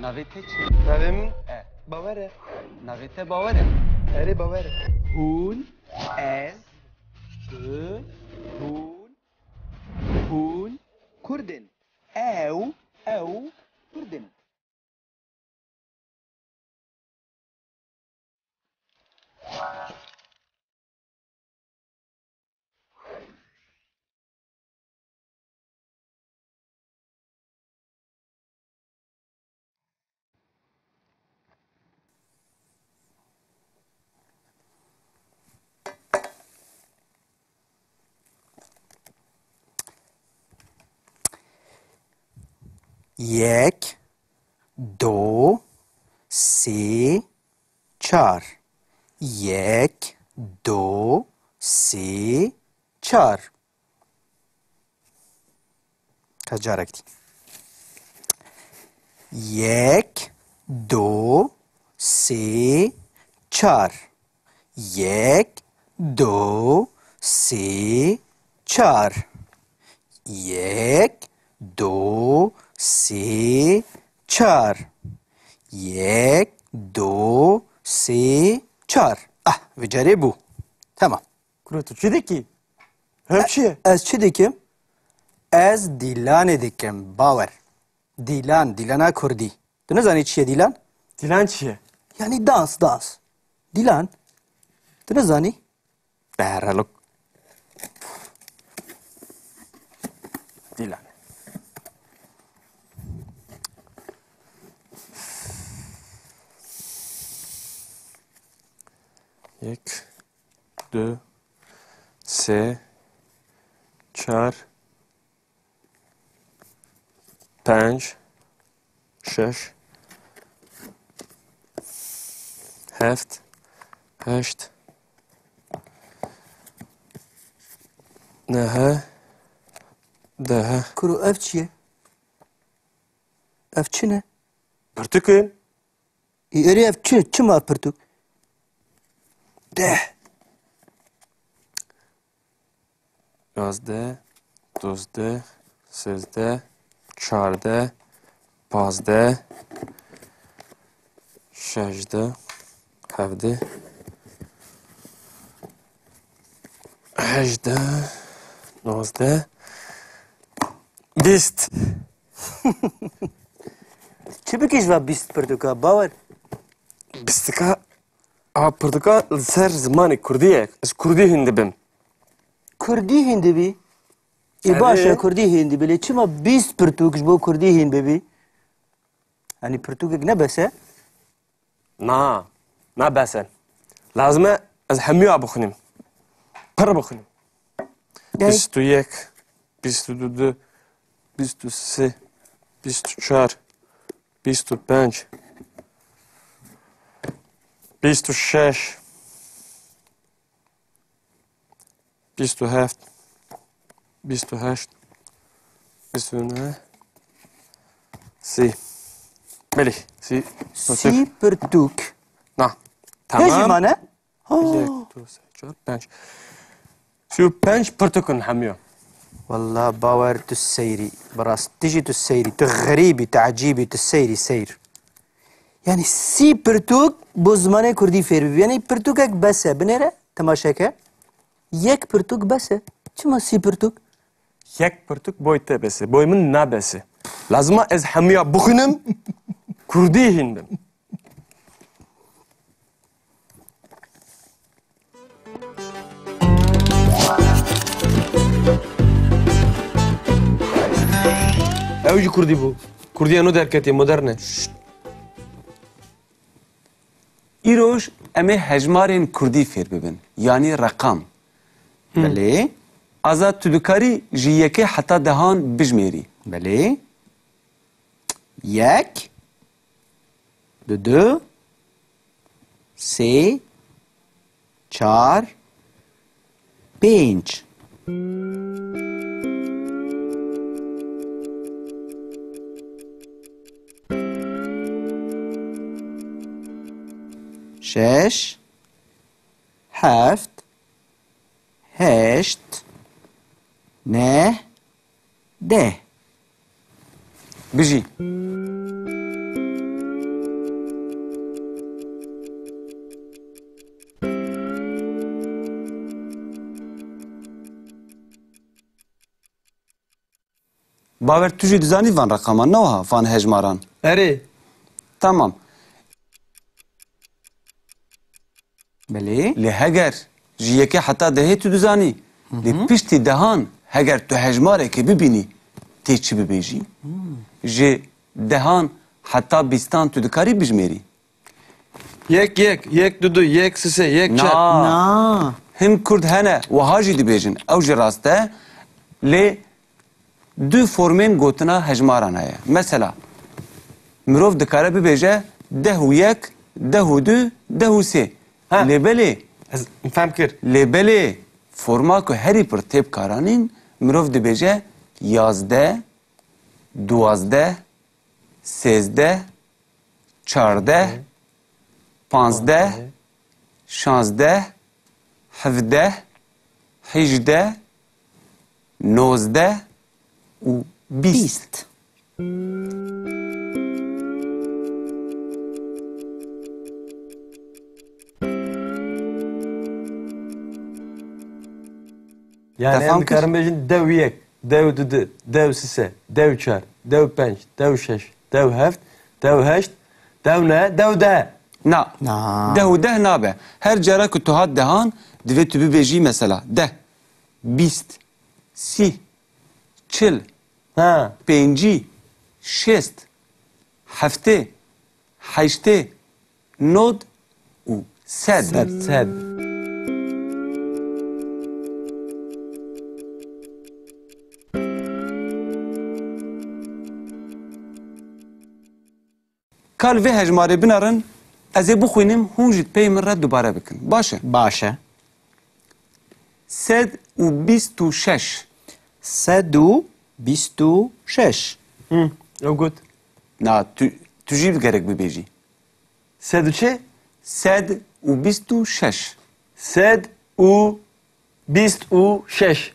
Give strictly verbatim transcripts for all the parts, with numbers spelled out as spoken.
Navê te çi? Navê min E. Bawer e. Navê te Bawer e. Erê, Bawer e. Hûn, ez, tu, hûn, hûn Kurd in. Ew, ew Kurd in. Yek, do, sê, çar. Yek, do, sê, çar. Qet carek dî. Yek, do, sê, çar. Yek, do, sê, çar. Yek, do, sê, çar. Yek, do, sê, çar. Ah, vê carê bû. Tamam. Kuro, tu çi dikî? Ev çi ye? Ez çi dikim? Ez dîlanê dikim, Bawer. Dîlan, dîlana kurdî. Tu nizanî çi ye dîlan? Dîlan çi ye? Yanî dans, dans. Dîlan. Tu nizanî? Beherelok. Dîlan. Yek, du, sê, çar, penc, şeş, heft, heşt, neh, deh. Kuro, ev çi ye? Ev çi ne? Pirtûk in. Ê, erê, ev çi? Çima pirtûk? Deh. Yazdeh, dozdeh, sêzdeh, çardeh, pazdeh, şejdeh, hevdeh, hejdeh, nozdeh, bîst. Çi bikî ji va bîst pirtûka, Bawer? Bîstika, a pirtûka li ser zimanê kurdî ye. Ez kurdî hîn dibim. Kurdî hîn dibî? Ê, baş e, kurdî hîn dibî. Lê çima bîst pirtûk ji bo kurdî hîn bibî? Yanî pirtûkek ne bes e? Na, na bes e. Lazim e ez hemûya bixwînim. Pir bixwînim. Gel. Bîst û yek, bîst û du, bîst û sê, bîst û çar, bîst û pênc, bîst û şeş, bîst û heft, bîst û heşt, bîst û neh, sî. Belê, sî. Sî pirtûk. Na. Tamam. Hê jî mane? Yek, du, sê, çar, pênc. Sî û pênc pirtûk in hemû. Walla Bawer, tu seyrî. Bi rastî jî tu seyrî. Tu xerîbî, tu ecîbî, tu seyrî, seyr. Yanî sî pirtûk bo zimanê kurdî fêr bibî. Yanî pirtûkek bes e. Binêre, temaşe ke. Yek pirtûk bes e. Çima sî pirtûk? Yek pirtûk boy te bes e. Boy min nabes e. Lazim e ez hemûya bixwînim, kurdî hîn bim. Ew jî kurdî bû. Kurdiya nû derketiye, modern e. Îroj em ê hejmarên kurdî fêr bibin, yanî reqam. Belê. Azad, tu dikarî ji yekê heta dehan bijmêrî? Belê. Yek, du, du, sê, çar, pênc. Şeş, heft, heşt, neh, deh. Bijî. Bawer, tu jî dizanî van reqaman, ne wiha, van hejmaran? Erê. Tamam. Belê. Lê heger ji yekê heta dehê tu dizanî, lê piştî dehan heger tu hejmarekê bibînî, tê çi bibêjî? Ji dehan heta bîstan tu dikarî bijmêrî? Yek yek, yek du du, yek sise, yek çar. Na. Na. Hin kurd hene, wiha jî dibêjin. Ew jî rast e. Lê du formên gotina hejmaran heye. Mesela, mirov dikare bibêje deh û yek, deh û du, deh û sê. Ha. Lê belê, Ez fem kir. lê belê forma ku herî pir tê bikaranîn, mirov dibêje yazdeh, duwazdeh, sêzdeh, çardeh, panzdeh, şazdeh, hevdeh, hîjdeh, nozdeh û bîst. Bîst. Yani Te fam em dikarin bêjin dew yek, dew du du, dew sise, dew çar, dew penc, dew şeş, dew heft, dew heşt, dew ne, dew de. Na. Na. Deh û deh nabe. Her cara ku tu hat dehan, divê tu bibêjî mesela deh, bîst, sî, çil, Ha. pêncî, şêst, heftê, heştê, nod û sed. Sed. Sed. Kal vê hejmarê binerin, ez ê bixwînim, hûn jî pey min re dubare bikin. Baş e? Baş e. Sed û bîst û şeş. Sed û bîst û şeş. Hı, ew got. Na, tu, tu jî gerek bibêjî. Sed û çi? Sed û bîst û şeş. Sed û bîst û şeş.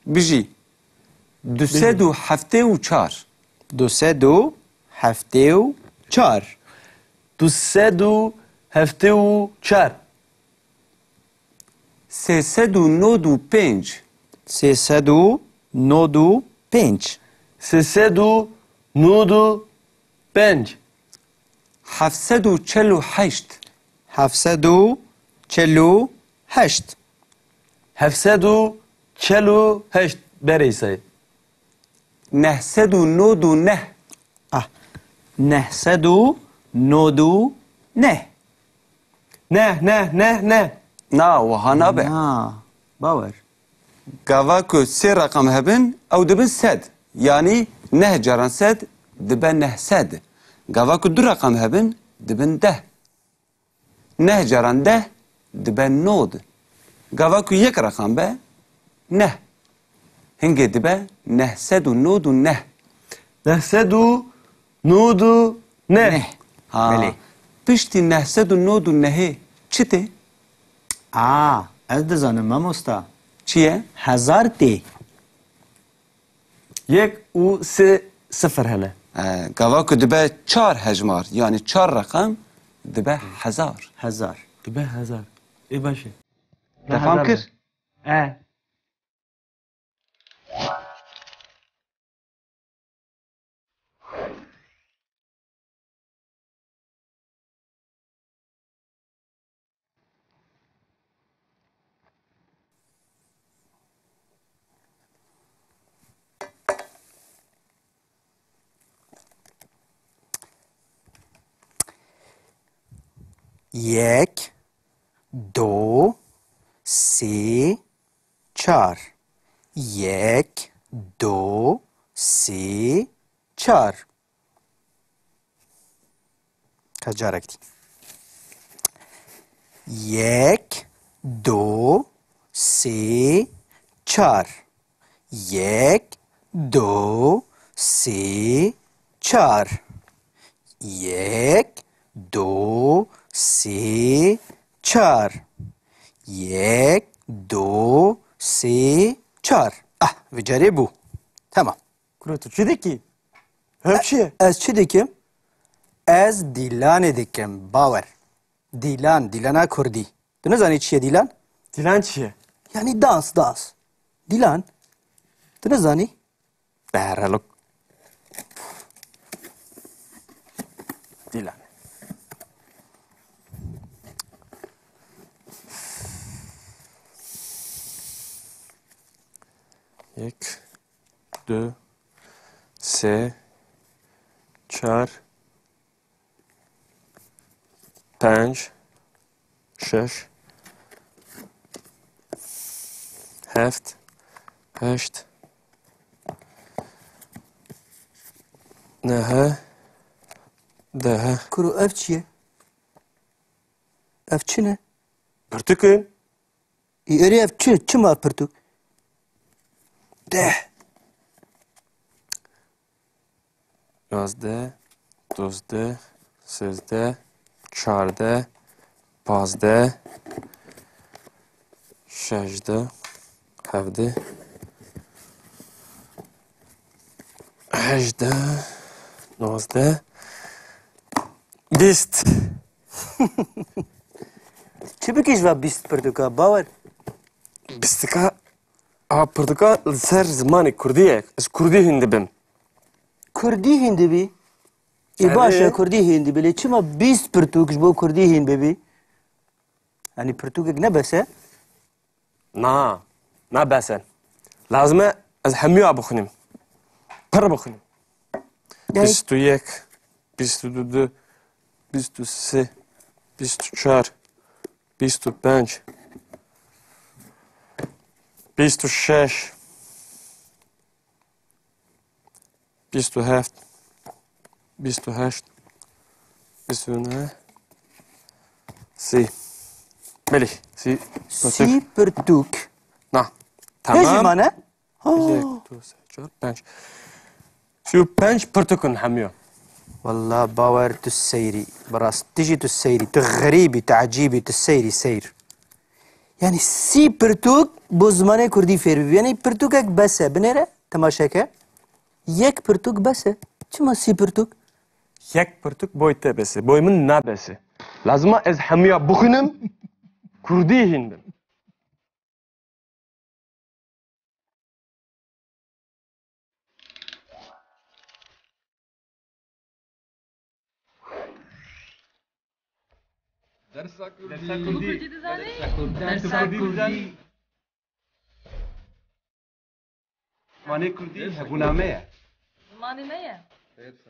Bijî. Du sed û heftê û çar. Du sed û heftê û çar. Du sed û heftê û çar. Sê sed û nod û pênc. Sê sed û nod û pênc. Sê sed û nod û pênc. Heft sed û çel û heşt. Heft sed û çel û heşt. Heft sed û çel û heşt berê Îsayê. Neh sed û nod û neh. Ah. Neh sed û nod û neh. Neh, neh, neh, neh. Na, wiha nabe. Na. Bawer. Gava ku sê reqem hebin, ew dibin sed. Yanî neh caran sed dibe neh sed. Gava ku du reqem hebin, dibin deh. Neh caran deh dibe nod. Gava ku yek reqem be, neh. Hingê dibe neh sed û nod û neh. Neh sed û nod û neh. Neh. Ha. Belê. Piştî neh sed û nod û nehê çi tê? A, ez dizanim mamosta. Çi ye? Hezar tê. Yek û sê sifir hene. E, gava ku dibe çar hejmar, yanî çar reqem, dibe hezar. Hezar. Dibe hezar. Ê baş e. Te fam kir? E. Yek, do, sê, çar. Yek, do, sê, çar. Ka carek dî. Yek, do, sê, çar. Yek, do, sê, çar. Yek, do, sê, çar. Yek, do, sê, çar. Ah, vê carê bû. Tamam. Kuro tu çi dikî? Ev çi ye? Ez çi dikim? Ez dîlanê dikim, bawer. Dîlan, dîlana kurdî. Tu nizanî çi ye dîlan? Dîlan çi ye? Yanî dans, dans. Dîlan. Tu nizanî? Beherelok. Dîlan. Yek, du, sê, çar, penc, şeş, heft, heşt, neh, deh. Kuro, ev çi ye? Ev çi ne? Pirtûk in. Ê, erê ev çi? Çima pirtûk? Deh. Yazdeh, dozdeh, sêzdeh, çardeh, pazdeh, şejdeh, hevdeh, hejdeh, nozdeh, bîst. Çi bikî ji va bîst pirtûka, Bawer? Bîstika, a pirtûka li ser zimanê kurdî ye. Ez kurdî hîn dibim. Kurdî hîn dibî? Ê, baş e, kurdî hîn dibî. Lê çima bîst pirtûk ji bo kurdî hîn bibî? Yanî pirtûkek ne bes e? Na, na bes e. Lazim e ez hemûya bixwînim. Pir bixwînim. Yanî bîst û yek, bîst û du, bîst û sê, bîst û çar, bîst û pênc, bîst û şeş, bîst û heft, bîst û heşt, bîst û neh, sî. Belê, sî. Sî pirtûk. Na. Hê jî tamam. Mane? Ha. Yek, du, sê, çar, pênc. Sî û pênc pirtûk in hemûya. Walla Bawer, tu seyrî. Bi rastî jî tu seyrî. Tu xerîbî, tu ecîbî, tu seyrî, seyr. Yanî sî pirtûk bo zimanê kurdî fêr bibî. Yanî pirtûkek bes e. Binêre, temaşe ke. Yek pirtûk bes e. Çima sî pirtûk? Yek pirtûk boy te bes e. Boy min nabes e. Lazim e ez hemûya bixwînim, kurdî hîn bim. Dersa kurdî. Dersa kurdî. Kurdî dizanî? Dersa kurdî. Dersa kurdî. Zimanê kurdî hebûna me ye. Zimanê me ye. Dersa